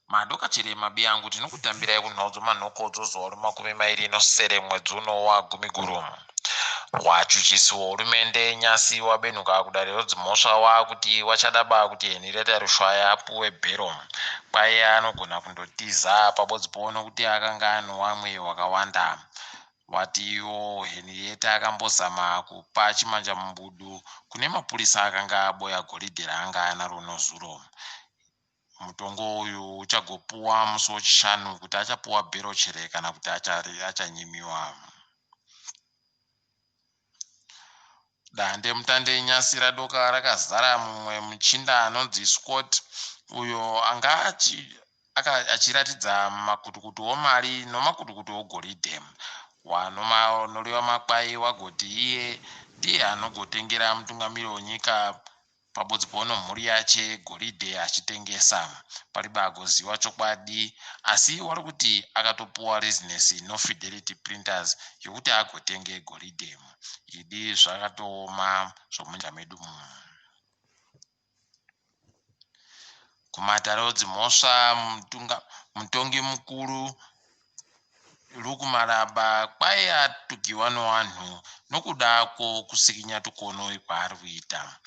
Madoka chirema biyangu tinokutambirai kunhau dzomanhokodzo zuva romakumi mairi nosere mwedzi uno wagumiguru. Wachuchisi wehurumende nyasi wabenhuka kudare rodzimhosva wakuti wachadaba kuti Henrietta Rushwaya apuwe bhero. Kwaiye anogona kundotiza pabodzi po nokuti akanga anowamwe wakawanda. Wati iwo Henrietta akambozama kupa chimanja mumbudu kune mapurisa akanga aboya goridhe raanga anaro nozuro. Mutongo uyu uchagopuwa musi wechishanu kuti achapuwa bhero chere kana kuti achanyimiwa. Dande mutande nyasi radoka rakazara mumwe muchinda anonzi Scott uyo anga achiratidza makutukutu omari nomakutukutu ogoridhe. Wanonoreva makwai wagoti iye ndiye anogotengera mutungamiri wenyika pabodzi pono mhuri yache goridhe achitengesa. Paribe agoziva chokwadi asi wari kuti akatopuwa rezinesi noFidelity Printers yokuti agotenge goridhe. Idi zvakatooma zvomunyika medu muno. Kumatare edzimhosva mutongi mukuru Luke Malaba kwai atukiwa nowanhu nokuda kwokusikinya tukono kwaari kuita.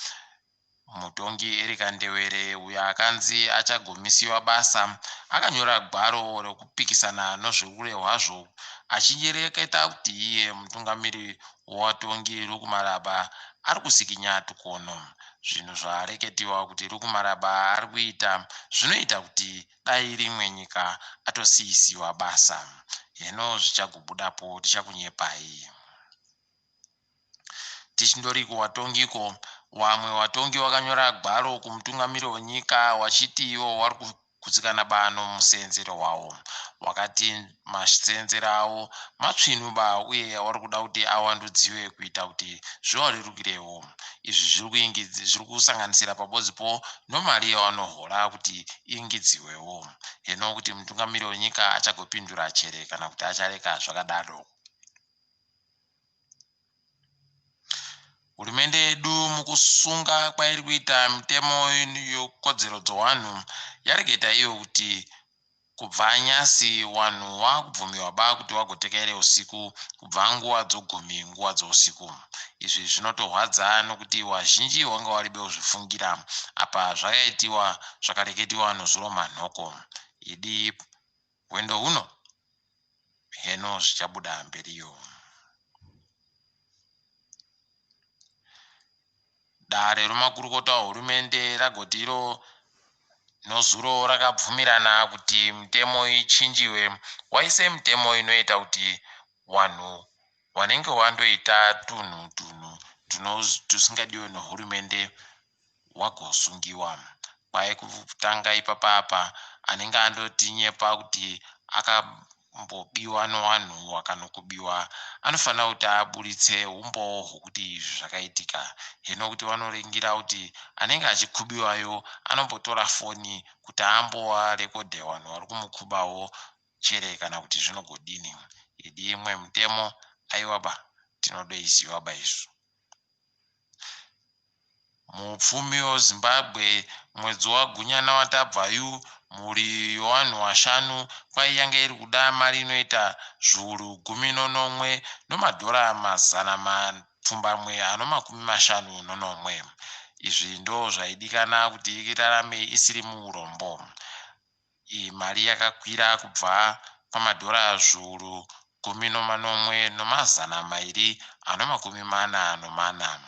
Mutongi Erica Ndewere uyo akanzi achagomisiwa basa akanyora gwaro rekupikisana nozvekurehwazvo achireketa kuti iye mutungamiri wevatongi Luke Malaba ari kusikinya tukono. Zvinhu zvareketiwa kuti Luke Malaba ari kuita zvinoita kuti dai rimwe nyika atosiisiwa basa. Heno zvichagobudapo tichakunyepai. Tichindori kuwatongiko, wamwe watongi wakanyora gwaro kumutungamiri wenyika wachiti iwo wari kugutsikana ba nomusenzero wawo. Wakati masenzero awo matsvinu ba uye wari kuda kuti awandudziwe kuita kuti zviwarerukirewo. Izvi zviri kusanganisira pabodzipo nomari yawanohora kuti iingidziwewo. Heno kuti mutungamiri wenyika achagopindura chere kana kuti achareka zvakadaro. Hurumende yedu mukusunga kwairi kuita mitemo yekodzero dzowanhu yareketa iyo kuti kubva nyasi wanhu wakubvumiwa ba kuti wagotekaire usiku kubva nguva dzogumi nguva dzousiku. Izvi zvinotorwadza nokuti wazhinji wanga waribe kuzvifungira apa zvakaitiwa zvakareketiwa nozuro manhoko. Idi hwendo huno heno zvichabuda mberiyo. Dare remakurukota ehurumende ragoti iro nozuro rakabvumirana kuti mitemo ichinjiwe waise mitemo inoita kuti vanhu vanenge vandoita tunhu tunhu tusingadiwe nehurumende wagosungiwa. Kwai kutanga ipapa apa anenge andotinyepa kuti akambobiwa nowanhu wakanokubiwa anofanira kuti aburitse umbowo hwokuti izvi zvakaitika. Hino kuti vanoringira kuti anenge achikubiwayo anombotora foni kuti ambowarekodhe vanhu vari kumukubawo chere kana kuti zvinogodini. Idi imwe mitemo aiwa ba tinodoiziva ba isu. Mupfumi weZimbabwe mwedzi waGunyana watabvayu mhuri yevanhu vashanu kwai yanga iri kuda mari inoita zviuru gumi nonomwe nomadhora mazana mapfumbamwe ano makumi mashanu nonomwe. Izvi ndo zvaidikana kuti irarame isiri muurombo. Iyi mari yakakwira kubva pamadhora zviuru gumi nomanomwe nomazana mairi ano makumi mana nomana.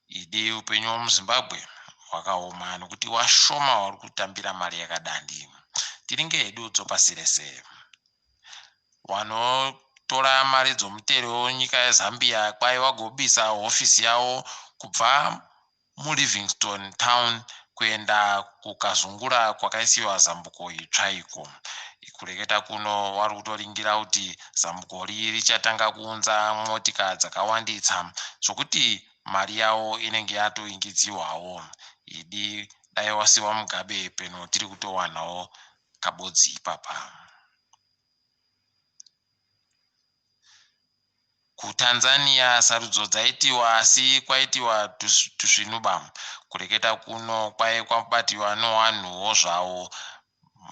Idi upenyu hwemuZimbabwe hwakaoma nokuti washoma wari kutambira mari yakadandi. Tiringe hedu dzopasi rese. Wanotora mari dzomutero wenyika yeZambia kwai wagobisa hofisi yavo kubva muLivingstone Town kuenda kuKazungula kwakaisiwa zambuko itsva iko. Kureketa kuno wari kutoringira kuti zambuko ri richatanga kuunza motika dzakawanditsa zvokuti mari yavo inenge yatoingidziwawo. Idi dai wasiwa Mugabe peno tiri kutowanawo kabodzi ipapa. KuTanzania sarudzo dzaitiwa asi kwaitiwa tusvinuba. Kureketa kuno kwaye kwabatiwa nowanhuwo zvawo.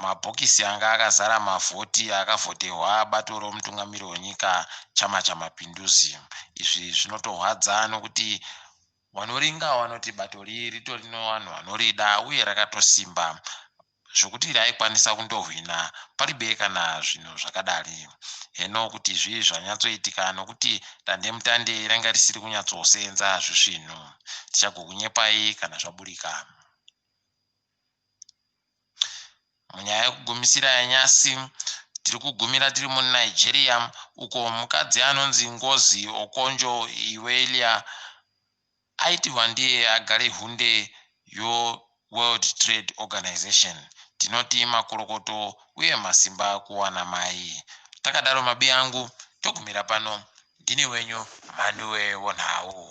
Mabhokisi anga akazara mavhoti akavhotehwa bato romutungamiri wenyika Chama cha Mapinduzi. Izvi zvinotorwadza nokuti wanoringa wanoti bato riri ritori nevanhu vanorida uye rakatosimba zvokuti raikwanisa kundohwina paribe kana zvinhu zvakadari. Heno kuti zvii zvanyatsoitika nokuti dandemutande ranga risiri kunyatsoseenza zvisvinhu. Tichagokunyepai kana zvaburika. Munyaya yekugumisira yanyasi, tiri kugumira tiri muNigeria uko mukadzi anonzi Ngozi Okonjo Iweala aitirwa ndiye agare hunde yoWorld Trade Organization. Tinoti makorokoto uye masimba kuwana mai. Takadaro mabi angu, togumira pano. Ndini wenyu Mhanduwe Wonhau.